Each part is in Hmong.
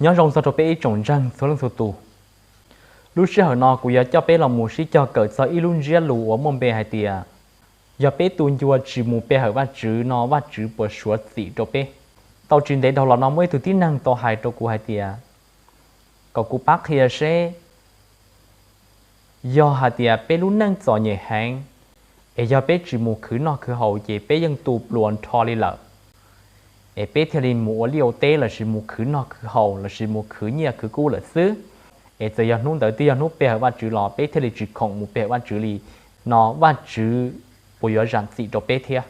Nyob zoo txog rau peb ib tsoom ntseeg txhua leej txhua tus. Lub sij hawm no kuv yuav coj peb los mus sib cog kawm txog ib lub ntsiab lus uas muaj npe hais tias, yog peb tus ncua tsis mus pe hawm Vajtswv no Vajtswv puas suav txim rau peb. Tau tsis ntev dhau los no muaj ib tug tib neeg tau hais rau kuv hais tias, kom kuv pab qhia seb, yog hais tias peb lub neej txom nyem heev, es yog peb tsis mus khwv noj khwv haus ces peb yeej tu pluas nrho li lawm, es peb thiaj li mus ua liaj ua teb lossis mus khwv noj khwv haus lossis mus khwv nyiaj khwv kub lawm xwb, es txawm yog hnub ntawd twb yog hnub pe hawm Vajtswv los peb thiaj li tsis khoom mus pe hawm Vajtswv li no, Vajtswv puas yuav zam txim rau peb thiab?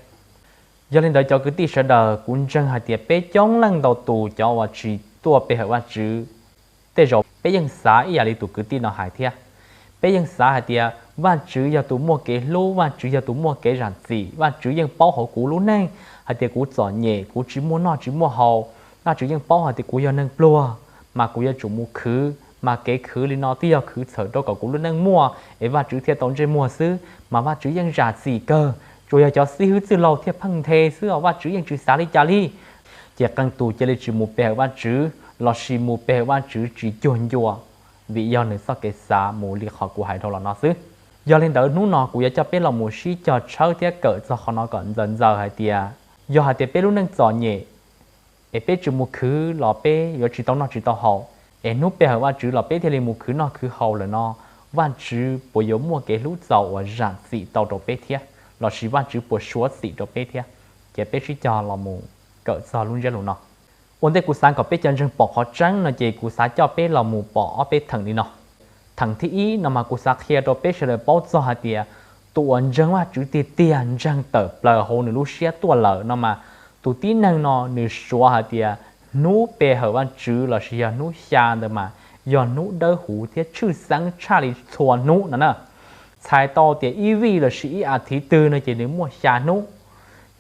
Yog li ntawd cov kwv tij sawv daws, kuv ntseeg hais tias peb coob leej ntau tus cov uas tsis tuaj pe hawm Vajtswv, tej zaum peb yeej xav ib yam li tus kwv tij no hais thiab. Peb yeej xav hais tias Vajtswv yog tus muaj kev hlub, Vajtswv yog tus muaj kev zam txim, Vajtswv yeej paub hauv kuv lub neej hais tias kuv txom nyem, kuv tsis muaj noj tsis muaj haus, Vajtswv yeej paub hais tias kuv yog neeg pluag, mas kuv yuav tsum mus khwv, mas kev khwv li no twb yog khwv txhawm rau kom kuv lub neej muaj es Vajtswv thiaj tau ntsej muag xwb, mas Vajtswv yeej zam txim kawg, tsuas yog cov xib hwb txwj laug thiaj pheej nthe xwb os, Vajtswv yeej tsis xav li cas li. Ces qee tus cia li tsis mus pe hawm Vajtswv lossis mus pe hawm Vajtswv tsis cuag ncua, vim yog nws txoj kev xav mus li qhov kuv hais dhau los no xwb. Yog li ntawd hnub no kuv yuav coj peb los mus sib cog tshawb thiab kawm txog qhov no kom ntxaws ntxaws hais tias, yog hais tias peb lub neej txom nyem, es peb tsis mus khwv los peb yuav tsis tau noj tsis tau haus, es hnub pe hawm Vajtswv los peb thiaj li mus khwv noj khwv haus lawm no, Vajtswv puas yuav muaj kev hlub txaus uas zam txim tau rau peb thiab, lossis Vajtswv puas suav txim rau peb thiab? Ces peb sib cog los mus kawm txog lub ntsiab lus no. Ua ntej kuv xav kom peb cov ntseeg pom qhov tseeb no ces kuv xav coj peb los mus pom ob peb theem li no. Theem thib ib no mas kuv xav qhia rau peb sawv daws paub txog hais tias, tus uas ntseeg Vajtswv tiag tiag, ntseeg tawm plaws hauv nws lub siab tuaj lawm no mas, tus tib neeg no nws suav hais tias hnub pe hawm Vajtswv lossis yog hnub xya ntawd mas yog hnub dawb huv thiab tshwj xeeb tshaj li txhua hnub no na. Txhais tau tias ib vij lossis ib as thiv twg no ces nws muaj xya hnub,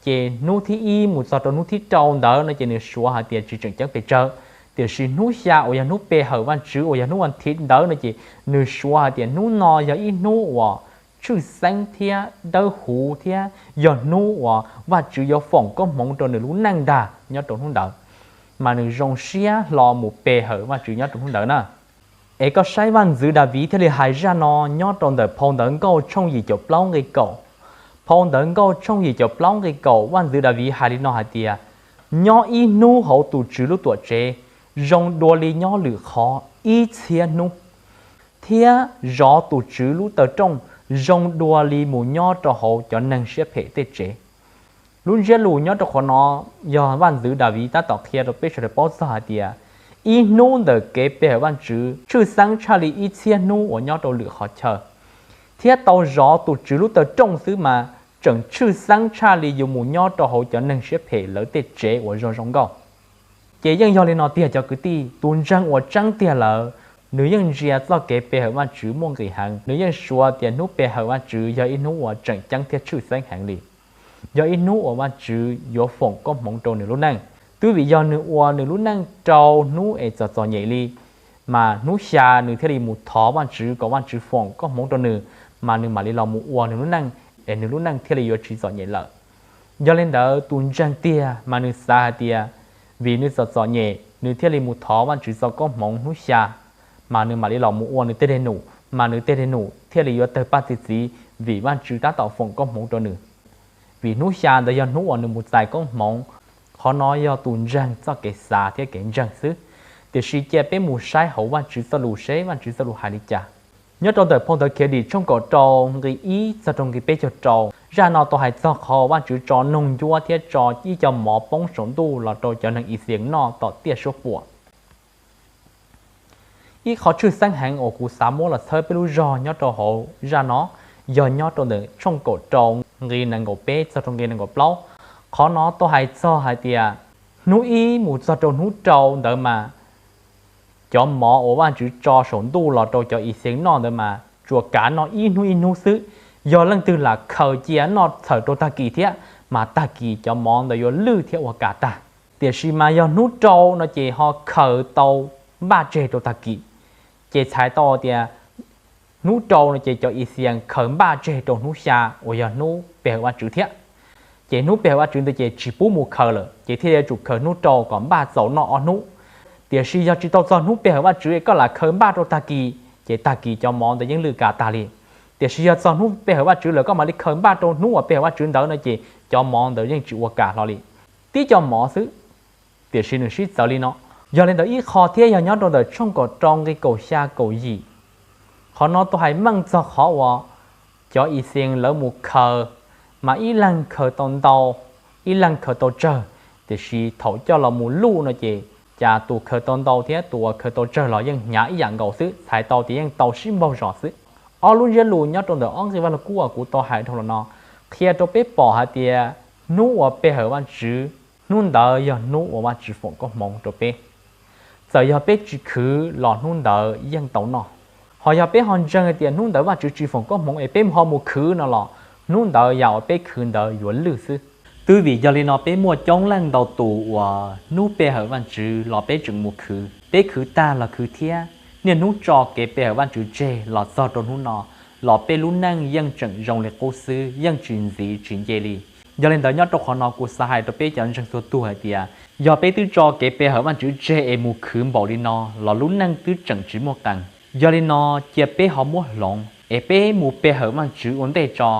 ces hnub thib ib mus txog rau hnub thib rau ntawd no ces nws suav hais tias tsis tseem ceeb pes tsawg. Tiam sis hnub xya uas yog hnub pe hawm Vajtswv uas yog hnub as thiv ntawd no ces nws suav hais tias hnub no yog ib hnub uas tshwj xeeb thiab dawb huv thiab yog hnub uas Vajtswv yuav foom koob hmoov rau nws lub neej ntag. Nyob rau hnub ntawd mas nws zoo siab hlo mus pe hawm Vajtswv nyob rau hnub ntawd na. Es koj saib Vaj ntxwv Daviv thiaj li hais zaj no nyob rau ntawm phau ntawv Nkauj tshooj yim caum plaub nqi kaum. Phau ntawv Nkauj tshooj yim caum plaub nqi kaum, Vaj ntxwv Daviv hais li no hais tias, nyob ib hnub hauv tus Tswv lub tuam tsev zoo dua li nyob lwm qhov ib txhiab hnub, thiab zov tus Tswv lub taw rooj zoo dua li mus nyob rau hauv cov neeg siab phem tej tsev. Lub ntsiab lus nyob rau qhov no yog Vaj ntxwv Daviv tab tom qhia rau peb sawv daws paub txog hais tias, ib hnub ntawm kev pe hawm Vajtswv tshwj xeeb tshaj li ib txhiab hnub uas nyob rau lwm qhov chaw, thiab tau zov tus Tswv lub taw rooj xwb mas tseem tshwj xeeb tshaj li yus mus nyob rau hauv cov neeg siab phem lawv tej tsev uas zoo zoo nkauj. Ces yeej yog li no tiag cov kwv tij, tus ntseeg uas tseeb tiag lawm, nws yeej ntsia txoj kev pe hawm Vajtswv muaj nqis heev, nws yeej suav tias hnub pe hawm Vajtswv yog ib hnub uas tseem ceeb thiab tshwj xeeb heev li, yog ib hnub uas Vajtswv yuav foom koob hmoov rau nws lub neej. Twb vim yog nws ua nws lub neej rau hnub es txom txom nyem li, mas hnub xya nws thiaj li mus thov Vajtswv kom Vajtswv foom koob hmoov rau nws, mas nws mam li los mus ua nws lub neej, es nws lub neej thiaj li yuav tsis txom nyem lawm. Yog li ntawd tus ntseeg tiag mas nws xav hais tias, vim nws txom txom nyem nws thiaj li mus thov Vajtswv txoj koob hmoov hnub xya, mas nws mam li los mus ua nws tej dej num, mas nws tej dej num thiaj li yuav tawg paj txi txiv, vim Vajtswv tab tom foom koob hmoov rau nws. Vim hnub xya ntawd yog hnub uas nws mus txais koob hmoov. Qhov no yog tus ntseeg txoj kev xav thiab kev ntseeg xwb. Tiam sis cia peb mus saib hauv Vajtswv txoj lus seb Vajtswv txoj lus hais li cas. Nyob rau ntawm phau ntawv Khiavdim tshooj kaum rau nqi ib txog rau nqi peb caug rau, zaj no tau hais txog qhov Vajtswv tso noog ncuab thiab tso ib co mov poob saum ntuj los rau cov neeg Ixayees noj tom tiaj suab puam. Ib qho tshwj xeeb heev uas kuv xav muab los txhawb peb lub zog nyob rau hauv zaj no yog nyob rau ntawm tshooj kaum rau nqi nees nkaum peb txog rau nqi nees nkaum plaub. Qhov no tau hais txog hais tias, hnub ib mus txog rau hnub rau ntawd mas cov mov uas Vajtswv tso saum ntuj los rau cov Ixayees noj ntawd mas tsuas kav noj ib hnub ib hnub xwb. Yog leej twg lam khaws cia noj txhawm rau tag kis thiab mas tag kis cov mov ntawd yuav lwj thiab ua kas tag. Tiam sis mas yog hnub rau no ces ho khaws tau npaj tseg rau tag kis. Ces txhais tau tias hnub rau no ces cov Ixayees khaws npaj tseg rau hnub xya uas yog hnub pe hawm Vajtswv thiab. Ces hnub pe hawm Vajtswv ntawd ces tsis pub mus khaws lawm, ces thiaj yuav tsum khaws hnub rau kom npaj txaus noj ob hnub. Tiam sis yog tsis tau txog hnub pe hawm Vajtswv koj lam khaws npaj rau tag kis, ces tag kis cov mov ntawd yeej lwj kas tag li. Tiam sis yog txog hnub pe hawm Vajtswv lawm koj mam li khaws npaj rau hnub uas pe hawm Vajtswv ntawd no ces cov mov ntawd yeej tsis ua kas hlo li. Tib co mov xwb, tiam sis nws sib txawv li no. Yog li ntawd ib qho thiab yog nyob rau ntawm tshooj kaum rau nqi kaum xya kaum yim, qhov no tau hais meej txog qhov uas cov Ixayees lawv mus khaws, mas ib leeg khaws tau ntau, ib leeg khaws tau tsawg, tiam sis thaum coj los mus luj no ces cas tus khaws tau ntau thiab tus uas khaws tau tsawg los yeej hnyav ib yam nkaus xwb, txhais tau tias yeej tau sib npaug zos xwb. Ob lub ntsiab lus nyob rau ntawm ob nqi Vaj Lug Kub uas kuv tau hais dhau los no qhia rau peb pom hais tias hnub uas pe hawm Vajtswv, hnub ntawd yog hnub uas Vajtswv foom koob hmoov rau peb. Txawm yog peb tsis khwv los hnub ntawd yeej tau noj. Ho yog peb ho ntseeg hais tias hnub ntawd Vajtswv tsis foom koob hmoov es peb ho mus khwv no los hnub ntawd yam uas peb khwv ntawd yuav lwj xwb. Twb vim yog li no peb muaj coob leej ntau tus uas hnub pe hawm Vajtswv los peb tseem mus khwv. Peb khwv tag los khwv thiab, niaj hnub tso kev pe hawm Vajtswv tseg los txog rau hnub no los peb lub neej yeej tseem zoo li qub xwb, yeej tsis ntxiv tsis nce li. Yog li ntawd nyob rau qhov no kuv xav hais rau peb cov ntseeg txhua tus hais tias yog peb twb tso kev pe hawm Vajtswv tseg es mus khwv npaum li no los lub neej twb tseem tsis muaj qees. Yog li no cia peb ho muab hloov es peb mus pe hawm Vajtswv ua ntej tso,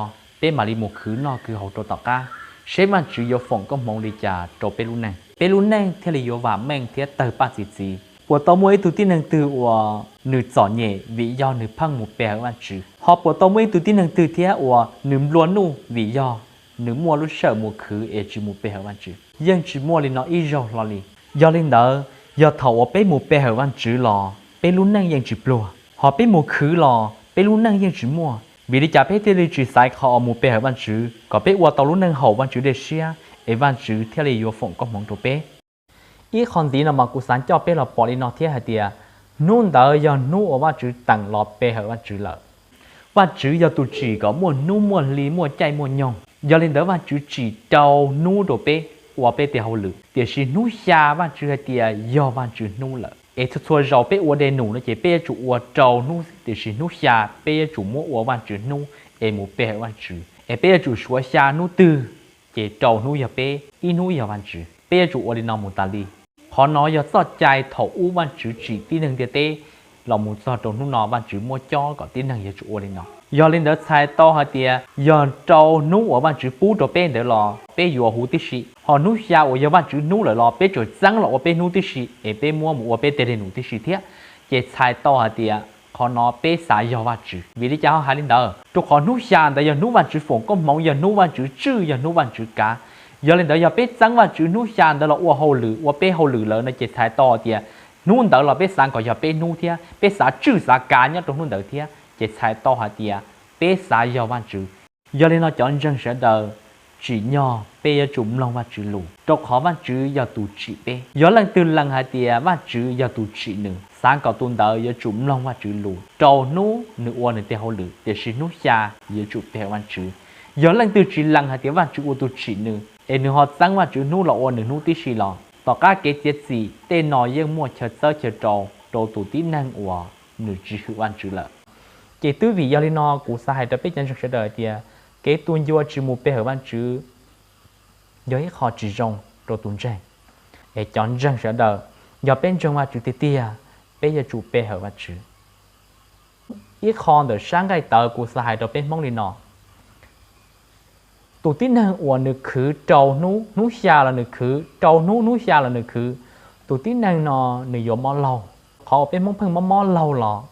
peb mam li mus khwv noj khwv haus rau tom qab, seb Vajtswv yuav foom koob hmoov li cas rau peb lub neej, peb lub neej thiaj li yuav vam meej thiab tawg paj txi txiv. Puas tau muaj ib tug tib neeg twg uas nws txom nyem vim yog nws pheej mus pe hawm Vajtswv? Ho puas tau muaj ib tug tib neeg twg thiab uas nws nplua nuj vim yog nws muaj lub sij hawm mus khwv es tsis mus pe hawm Vajtswv? Yeej tsis muaj li no ib zaug hlo li. Yog li ntawd, yog thaum uas peb mus pe hawm Vajtswv los peb lub neej yeej tsis pluag, ho peb mus khwv los peb lub neej yeej tsis muaj. Vim li cas peb thiaj li tsis xaiv qhov uas mus pe hawm Vajtswv kom peb ua tau lub neej haum Vajtswv dej siab es Vajtswv thiaj li yuav foom koob hmoov rau peb? Ib qho ntxiv no mas kuv xav coj peb los pom li no thiab hais tias hnub ntawd yog hnub uas Vajtswv teem los pe hawm Vajtswv lawm. Vajtswv yog tus tsim kom muaj hnub muaj hli muaj caij muaj nyoog. Yog li ntawd Vajtswv tsim rau hnub rau peb ua peb tej hauj lwm, tiam sis hnub xya Vajtswv hais tias yog Vajtswv hnub lawm. Es txhua txhua zaus peb ua dej num no ces peb yuav tsum ua rau hnub, tiam sis hnub xya peb yuav tsum muab ua Vajtswv hnub es mus pe hawm Vajtswv. Es peb yuav tsum suav xya hnub twg, ces rau hnub yog peb, ib hnub yog Vajtswv. Peb yuav tsum ua li no mus tas li. Qhov no yog txoj cai thaum ub Vajtswv tsim tib neeg ntiaj teb los mus txog rau hnub no Vajtswv muab cob kom tib neeg yuav tsum ua li no. Yog li ntawd txhais tau hais tias yog rau hnub uas Vajtswv pub rau peb ntawd los peb yuav huv tib si, ho hnub xya uas yog Vajtswv hnub lawm los peb tseem txeeb los ua peb hnub tib si es peb muab mus ua peb tej dej num tib si thiab. Ces txhais tau hais tias qhov no peb xav yog Vajtswv. Vim li cas ho hais li ntawd? Rau qhov hnub xya ntawd yog hnub Vajtswv foom koob hmoov, yog hnub Vajtswv tswj, yog hnub Vajtswv kav. Yog li ntawd yog peb txeeb Vajtswv hnub xya ntawd los ua hauj lwm, ua peb hauj lwm lawm no ces txhais tau hais tias hnub ntawd los peb xav kom yog peb hnub thiab, peb xav tswj xav kav nyob rau hnub ntawd thiab, ces txhais tau hais tias peb xav yog Vajtswv. Yog li no cov ntseeg sawv daws, tsim nyog peb yuav tsum mloog Vajtswv lus, rau qhov Vajtswv yog tus tsim peb. Yog leej twg lees hais tias Vajtswv yog tus tsim nws, xav kom tus ntawd yuav tsum mloog Vajtswv lus rau hnub nws ua nws tej hauj lwm, tiam sis hnub xya yuav tsum pe hawm Vajtswv. Yog leej twg tsis lees hais tias Vajtswv ua tus tsim nws, es nws ho txeeb Vajtswv hnub los ua nws hnub tib si los, tom qab kev txiav txim tej no yeej muaj chaw txawb chaw rau rau tus tib neeg uas nws tsis hwm Vajtswv lawm. Ces twb vim yog li no kuv xav hais rau peb cov ntseeg sawv daws hais tias kev tu ncua tsis mus pe hawm Vajtswv yog ib qho tsis zoo rau tus ntseeg. Es cov ntseeg sawv daws, yog peb ntseeg Vajtswv tiag tiag, peb yuav tsum pe hawm Vajtswv. Ib qho ntawm sab nqaij tawv kuv xav hais rau peb Hmoob li no: tus tib neeg uas nws khwv rau hnub, hnub xya los nws khwv, rau hnub, hnub xya los nws khwv, tus tib neeg no nws yuav mob laug. Qhov uas peb Hmoob pheej mob mob laug los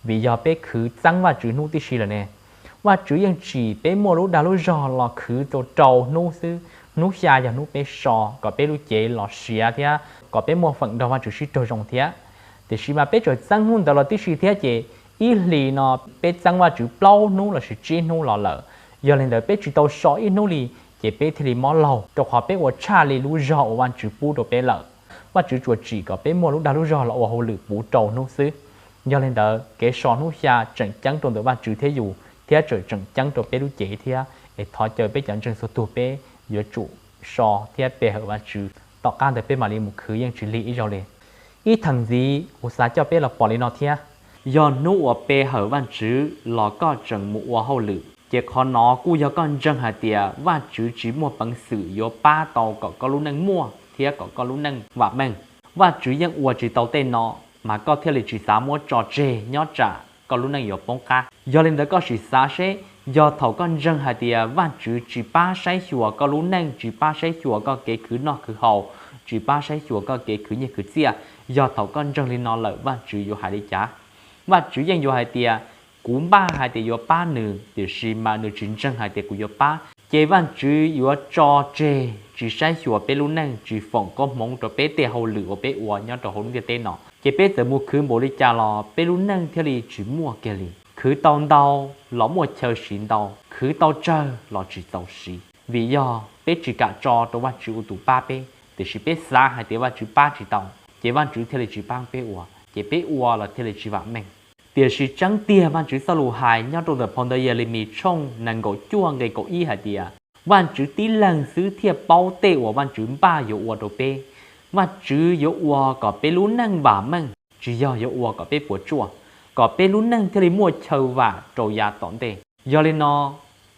vim yog peb khwv txeeb Vajtswv hnub tib si lawm ne. Vajtswv yeej tsim peb muaj lub dag lub zog los khwv tau rau hnub xwb, hnub xya yog hnub peb so kom peb lub cev los siav thiab kom peb muaj feem nrog Vajtswv sib raug zoo thiab. Tiam sis mas peb tseem txeeb hnub ntawd los tib si thiab ces ib hlis no peb txeeb Vajtswv plaub hnub lossis tsib hnub los lawm. Yog li ntawd peb tsis tau so ib hnub li, ces peb thiaj li mob laug, rau qhov peb ua tshaj li lub zog uas Vajtswv pub rau peb lawm. Vajtswv tsuas tsim kom peb muaj lub dag lub zog los ua hauj lwm puv rau hnub xwb. Yog li ntawd kev so hnub xya tseem ceeb rau ntawm Vajtswv thiab yus, thiab tseem tseem ceeb rau peb lub cev thiab. Es thov caw peb cov ntseeg txhua tus peb yuav tsum so thiab pe hawm Vajtswv, tom qab ntawd peb mam li mus khwv yeej tsis lig ib zaug li. Ib theem ntxiv kuv xav coj peb los pom li no thiab: yog hnub uas pe hawm Vajtswv los koj tseem mus ua hauj lwm, ces qhov no kuj yog koj ntseeg hais tias Vajtswv tsis muaj peev xwm yuav pab tau kom koj lub neej muaj thiab kom koj lub neej vam meej. Vajtswv yeej ua tsis tau tej no, mas koj thiaj li tsis xav muab tso tseg nyob tsam koj lub neej yuav poob qab. Yog li ntawd koj sim xav seb, yog thaum koj ntseeg hais tias Vajtswv tsis pab saib xyuas koj lub neej, tsis pab saib xyuas koj kev khwv noj khwv haus, tsis pab saib xyuas koj kev khwv nyiaj khwv txiaj, yog thaum koj ntseeg li no lawm Vajtswv yuav hais li cas? Vajtswv yeej yuav hais tias, kuv npaj hais tias yuav pab nws, tiam sis mas nws tsis ntseeg hais tias kuv yuav pab, ces Vajtswv yuav tso tseg tsis saib xyuas peb lub neej, tsis foom koob hmoov rau peb tej hauj lwm uas peb ua nyob rau hauv lub ntiaj teb no. Ces peb txawm mus khwv npaum li cas los peb lub neej thiaj li tsis muaj kiag li. Khwv tau ntau los muaj chaw siv ntau, khwv tau tsawg los tsis txaus siv, vim yog peb tsis kam tso rau Vajtswv ua tus pab peb, tiam sis peb xav hais tias Vajtswv pab tsis tau, ces Vajtswv thiaj li tsis pab peb ua, ces peb ua los thiaj li tsis vam meej. Tiam sis tseeb tiag Vajtswv txoj lus hais nyob rau ntawm phau ntawv Yelemis tshooj nees nkaum cuaj nqe kaum ib hais tias, Vajtswv tib leeg xwb thiaj paub tej uas Vajtswv npaj yuav ua rau peb. Vajtswv yuav ua kom peb lub neej vam meej, tsis yog yuav ua kom peb puas tsuaj, kom peb lub neej thiaj li muaj chaw vam rau yav tom ntej. Yog li no,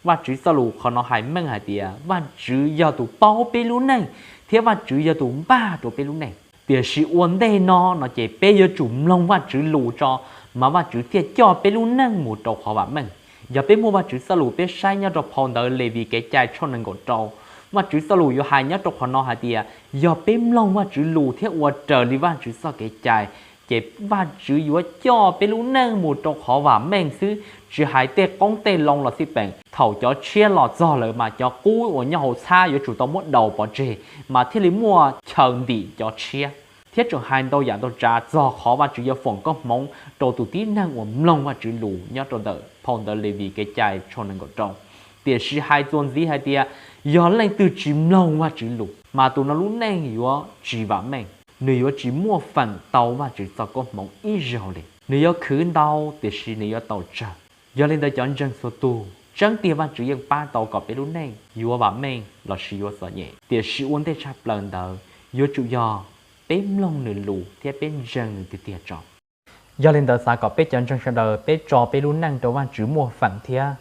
Vajtswv txoj lus qhov no hais meej hais tias Vajtswv yog tus paub peb lub neej, thiab Vajtswv yog tus npaj rau peb lub neej. Tiam sis ua ntej no no ces peb yuav tsum mloog Vajtswv lus tso, mas Vajtswv thiaj coj peb lub neej mus rau qhov vam meej. Yog peb muaj Vajtswv txoj lus, peb saib nyob rau phau ntawv Levis Kev cai tshooj nees nkaum rau, Vajtswv txoj lus yuav hais nyob rau qhov no hais tias yog peb mloog Vajtswv lus thiab ua raws li Vajtswv txoj kev cai, ces Vajtswv yuav coj peb lub neej mus rau qhov vam meej xwb, tsis hais tej qoob tej loo los xij peem. Thaum cov tshiab los txog lawm mas cov qub uas nyob hauv txhab yuav tsum tau muab daus pov tseg, mas thiaj li muaj chaw ntim cov tshiab. Thiab tseem hais ntau yam ntau tsav txog qhov Vajtswv yuav foom koob hmoov rau tus tib neeg uas mloog Vajtswv lus nyob rau ntawm phau ntawv Levis Kev cai tshooj nees nkaum rau. Tiam sis hais txuas ntxiv hais tias, yog leej twg tsis mloog Vajtswv lus, mas tus no lub neej yuav tsis vam meej, nws yuav tsis muaj feem tau Vajtswv txoj koob hmoov ib zaug li. Nws yuav khwv ntau, tiam sis nws yuav tau tsawg. Yog li ntawd cov ntseeg txhua tus, tseeb tiag Vajtswv yeej pab tau kom peb lub neej yuav vam meej lossis yuav txom nyem, tiam sis ua ntej tshaj plaws ntawd yuav tsum yog peb mloog nws lus thiab peb ntseeg nws tiag tiag tso. Yog li ntawd xav kom peb cov ntseeg sawv daws peb tso peb lub neej rau Vajtswv muaj feem thiab,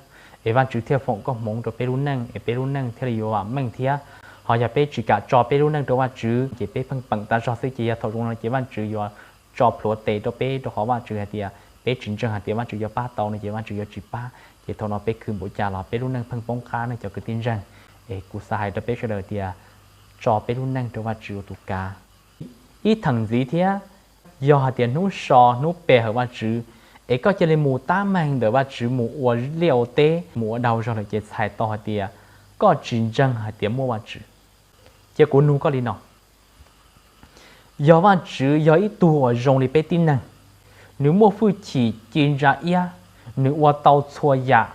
es Vajtswv thiaj foom koob hmoov rau peb lub neej, es peb lub neej thiaj li yuav vam meej thiab. Ho yog peb tsis kam tso peb lub neej rau Vajtswv ces peb pheej peem tas zog xwb, ces yog thaum zoo no ces Vajtswv yuav tso plhuav tes rau peb, rau qhov Vajtswv hais tias peb tsis ntseeg hais tias Vajtswv yuav pab tau no ces Vajtswv yuav tsis pab, ces thaum no peb khwv npaum cas los peb lub neej pheej poob qab ne cov kwv tij ntseeg. Es kuv xav hais rau peb sawv daws tias tso peb lub neej rau Vajtswv ua tus kav. Ib theem ntxiv thiab, yog hais tias hnub so hnub pe hawm Vajtswv, es koj cia li mus tab meeg ntawm Vajtswv mus ua liaj ua teb mus ua dau zog lawm ces txhais tau hais tias koj tsis ntseeg hais tias muaj Vajtswv. Ces kuv nug koj li no, yog Vajtswv yog ib tug uas zoo li peb tib neeg, nws muaj hwj chim ci ntsa iab, nws ua tau txhua yam,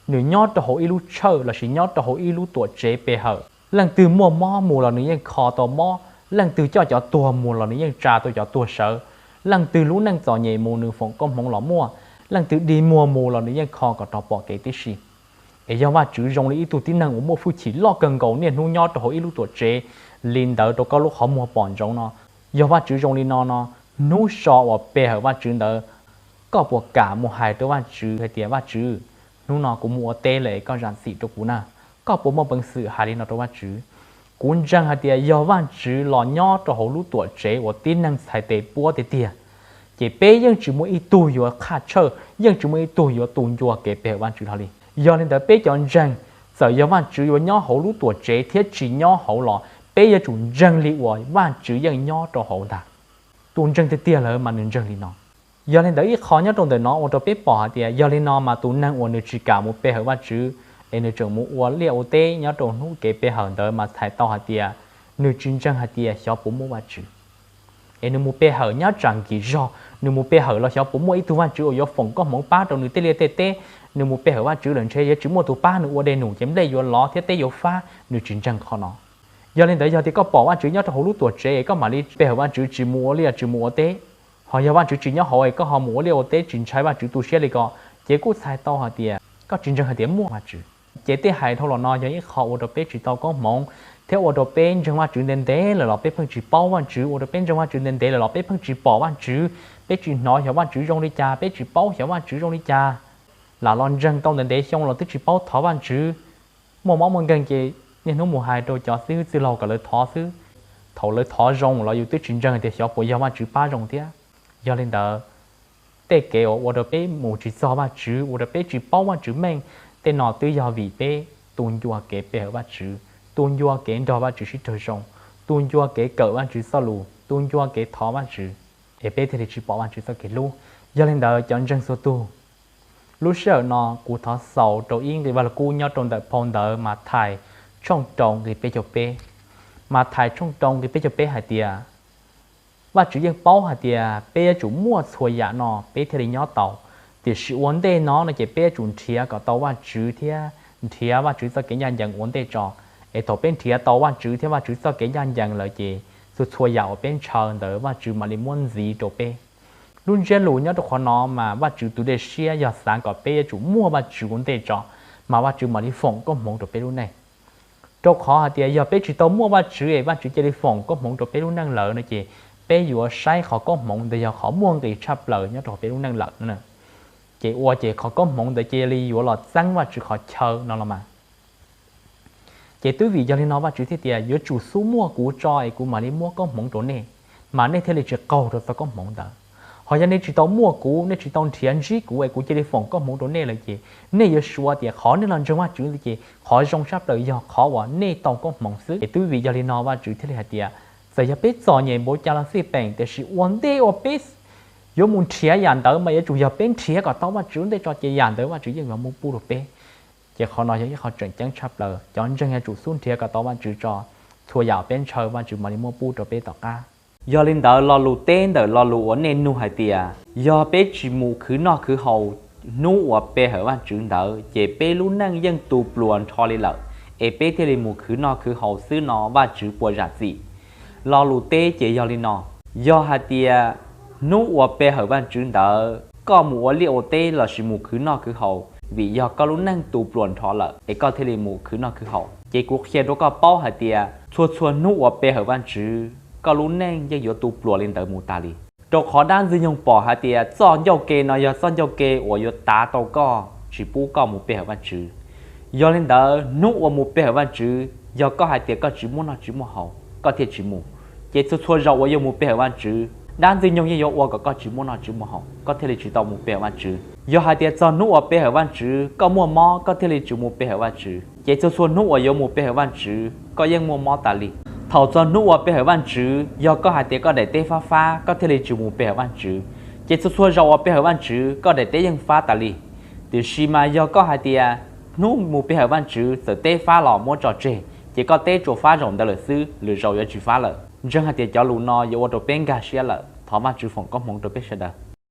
nws nyob rau hauv ib lub tshawj lossis nyob rau hauv ib lub tuam tsev pe hawm, leej twg muaj mob mus los nws yeej kho tau mob, leej twg coj cov tuag mus los nws yeej tsa tau cov tuag sawv, leej twg lub neej txom nyem mus nws foom koob hmoov los muaj, leej twg dig muag mus los nws yeej kho kom rov pom kev tib si. Es yog Vajtswv zoo li ib tug tib neeg uas muaj hwj chim loj kawg nkaus niaj hnub nyob rau hauv ib lub tuam tsev li ntawd rau koj lub qhov muag pom ntsoov no, yog Vajtswv zoo li no no, hnub so uas pe hawm Vajtswv ntawd, koj puas kam mus hais rau Vajtswv hais tias, Vajtswv, hnub no kuv mus ua teb lawm es koj zam txim rau kuv na? Koj puas muaj peev xwm hais li no rau Vajtswv? Kuv ntseeg hais tias yog Vajtswv los nyob rau hauv lub tuam tsev uas tib neeg txhais tes puab tiag tiag, ces peb yeej tsis muaj ib tug yuav qhaj tshawj, yeej tsis muaj ib tug yuav tu ncua kev pe hawm Vajtswv hlo li. Yog li ntawd peb cov ntseeg, txawm yog Vajtswv yuav nyob hauv lub tuam tsev thiab tsis nyob hauv los peb yuav tsum ntseeg li uas Vajtswv yeej nyob rau hauv ntag. Tus ntseeg tiag tiag lawm mas nws ntseeg li no. Yog li ntawd ib qho nyob rau ntawm no ua rau peb pom hais tias yog li no mas tus neeg uas nws tsis kam mus pe hawm Vajtswv, es nws tseem mus ua liaj ua teb nyob rau hnub kev pe hawm ntawd mas txhais tau hais tias nws tsis ntseeg hais tias xyov puas muaj Vajtswv. Es nws mus pe hawm nyob tsam nkis zog, nws mus pe hawm los xyov puas muaj ib tug Vajtswv uas yuav foom koob hmoov pab rau nws tej liaj tej teb. Nws mus pe hawm Vajtswv lawm ntshe yuav tsis muaj tus pab nws ua dej num ces nplej yuav lov thiab teb yuav fab, nws tsis ntseeg qhov no. Yog li ntawd yog tias koj pom Vajtswv nyob rau hauv lub tuam tsev es koj mam li pe hawm Vajtswv tsis mus ua liaj tsis mus ua teb, ho yog Vajtswv tsis nyob hauv es koj ho mus ua liaj ua teb tsis ntshai Vajtswv tu siab li ko, ces kuj txhais tau hais tias koj tsis ntseeg hais tias muaj Vajtswv. Ces tej hais dhau los no yog ib qho ua rau peb tsis tau koob hmoov, thiab ua rau peb ntseeg Vajtswv ntev ntev lawm los peb pheej tsis paub Vajtswv, ua rau peb ntseeg Vajtswv ntev ntev lawm los peb pheej tsis pom Vajtswv, peb tsis hnov xyov Vajtswv zoo li cas, peb tsis paub xyov Vajtswv zoo li cas. Lam los ntseeg tau ntev ntev xyoo los twb tsis paub thov Vajtswv. Muaj mob muaj nkeeg ces niaj hnub mus hais rau cov xib hwb txwj laug kom lawv thov xwb. thaum lawv thov zoo los yus twb tsis ntseeg tias xyov puas yog Vajtswv pab zoo thiab. Yog li ntawd, tej kev uas ua rau peb mus tsis txog Vajtswv, ua rau peb tsis paub Vajtswv meej, tej no twb yog vim peb tu ncua kev pe hawm Vajtswv, tu ncua kev nrog Vajtswv sib raug zoo, tu ncua kev kawm Vajtswv txoj lus, tu ncua kev thov Vajtswv, es peb thiaj li tsis pom Vajtswv txoj kev hlub. Yog li ntawd cov ntseeg txhua tug, lub sij hawm no kuv thov xaus rau ib nqe Vaj Lug Kub nyob rau ntawm phau ntawv Mathais tshooj rau nqe peb caug peb. Mathais tshooj rau nqe peb caug peb hais tias, Vajtswv yeej paub hais tias peb yuav tsum muaj txhua yam no peb thiaj li nyob tau, tiam sis ua ntej no no ces peb yuav tsum nrhiav kom tau Vajtswv thiab nrhiav Vajtswv txoj kev ncaj ncees ua ntej tso. Es thaum peb nrhiav tau Vajtswv thiab Vajtswv txoj kev ncaj ncees lawm ces txhua txhua yam uas peb ntshaw ntawd Vajtswv mam li muab ntxiv rau peb. Lub ntsiab lus nyob rau qhov no mas Vajtswv tus dej siab yog xav kom peb yuav tsum muaj Vajtswv ua ntej tso, mas Vajtswv mam li foom koob hmoov rau peb lub neej. Rau qhov hais tias yog peb tsis tau muaj Vajtswv es Vajtswv cia li foom koob hmoov rau peb lub neej lawm no ces peb yuav saib qhov koob hmoov ntawd yog qhov muaj nqis tshaj plaws nyob rau peb lub neej lawm no. Ces ua ces qhov koob hmoov ntawd cia li yuav los txeeb Vajtswv qhov chaw no los mas. Ces twb vim yog li no Vajtswv thiaj tias yuav tsum xub muaj kuv tso es kuv mam li muab koob hmoov rau nej, mas nej thiaj li tsis qaug rau txoj koob hmoov ntawd. Ho yog nej tsis tau muaj kuv, nej tsis tau nrhiav ntsib kuv es kuv cia li foom koob hmoov rau nej lawm ces nej yuav suav tias qhov nej los ntseeg Vajtswv ntawd ces qhov zoo tshaj plaws yog qhov uas nej tau koob hmoov xwb. Es twb vim yog li no Vajtswv thiaj li hais tias txawm yog peb txom nyem npaum cas los xij peem, tiam sis ua ntej uas peb yuav mus nrhiav yam ntawd mas yuav tsum yog peb nrhiav kom tau Vajtswv ua ntej tso ces yam ntawd Vajtswv yeej yuav muab pub rau peb. Ces qhov no yog ib qho tseem ceeb tshaj plaws, cov ntseeg yuav tsum xub nrhiav kom tau Vajtswv tso, txhua yam peb ntshaw Vajtswv mam li muab pub rau peb tom qab. Yog li ntawd lo lus teb ntawm lo lus uas nej nug hais tias, yog peb tsis mus khwv noj khwv haus hnub uas pe hawm Vajtswv ntawd ces peb lub neej yeej tu pluas nrho li lawm, es peb thiaj li mus khwv noj khwv haus xwb no Vajtswv puas zam txim? Lo lus teb ces yog li no, yog hais tias hnub uas pe hawm Vajtswv ntawd koj mus ua liaj ua teb lossis mus khwv noj khwv haus vim yog koj lub neej tu pluas nrho lawm es koj thiaj li mus khwv noj khwv haus, ces kuv qhia rau koj paub hais tias txhua txhua hnub uas pe hawm Vajtswv koj lub neej yeej yuav tu pluas li ntawd mus tas li. Rau qhov dab ntxwg nyoog pom hais tias txoj ncauj ke no yog txoj ncauj ke uas yuav tav tau koj tsis pub koj mus pe hawm Vajtswv. Yog li ntawd hnub uas mus pe hawm Vajtswv yog koj hais tias koj tsis muaj noj tsis muaj haus koj thiaj tsis mus, ces txhua txhua zaus uas yuav mus pe hawm Vajtswv dab ntxwg nyoog yeej yuav ua kom koj tsis muaj noj tsis muaj haus koj thiaj li tsis tau mus pe hawm Vajtswv. Yog hais tias txog hnub uas pe hawm Vajtswv koj muaj mob koj thiaj li tsis mus pe hawm Vajtswv, ces txhua txhua hnub uas yuav mus pe hawm Vajtswv koj yeej muaj mob tas li. Thaum txog hnub uas pe hawm Vajtswv yog koj hais tias koj daim teb fab fab koj thiaj li tsis mus pe hawm Vajtswv, ces txhua txhua zaus uas pe hawm Vajtswv koj daim teb yeej fab tas li. Tiam sis mas yog koj hais tias hnub mus pe hawm Vajtswv txawm teb fab los muab tso tseg, ces koj teb tsuas fab zaum ntawd lawm xwb, lwm zaus yuav tsis fab lawm. Ntseeg hais tias cov lus no yuav ua rau peb nkag siab lawm. Thov Vajtswv foom koob hmoov rau peb sawv daws.